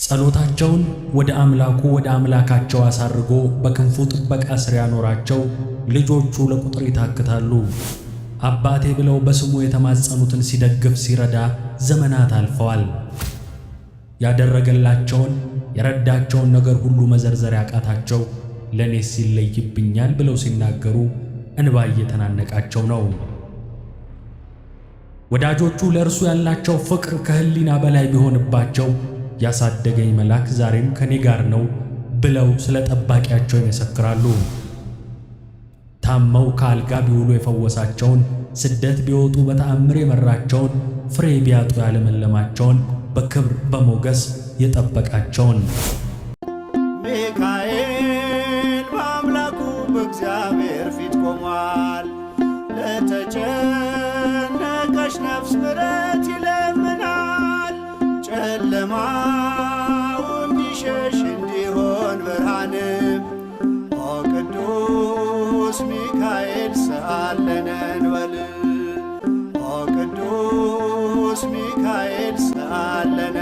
ጸሎታቸውን ወደ አምላኩ ወደ አምላካቸው አሳርጎ በክንፉ ጥበቃ ስር ያኖራቸው ልጆቹ ለቁጥር ይታክታሉ። አባቴ ብለው በስሙ የተማጸኑትን ሲደግፍ ሲረዳ ዘመናት አልፈዋል። ያደረገላቸውን የረዳቸውን ነገር ሁሉ መዘርዘር ያቃታቸው ለእኔስ ይለይብኛል ብለው ሲናገሩ እንባ እየተናነቃቸው ነው። ወዳጆቹ ለእርሱ ያላቸው ፍቅር ከሕሊና በላይ ቢሆንባቸው ያሳደገኝ መልአክ ዛሬም ከኔ ጋር ነው ብለው ስለ ጠባቂያቸው ይመሰክራሉ። ታመው ከአልጋ ቢውሉ የፈወሳቸውን፣ ስደት ቢወጡ በተአምር የመራቸውን፣ ፍሬ ቢያጡ ያለመለማቸውን፣ በክብር በሞገስ የጠበቃቸውን ሚካኤል በአምላኩ በእግዚአብሔር ፊት ቆሟል። ለተጨነቀች ነፍስ ምሕረት ይለምናል። ጨለማው እንዲሸሽ እንዲሆን ብርሃንም ኦ ቅዱስ ሚካኤል ሰአለነ እንበል። ኦ ቅዱስ ሚካኤል ሰአለነ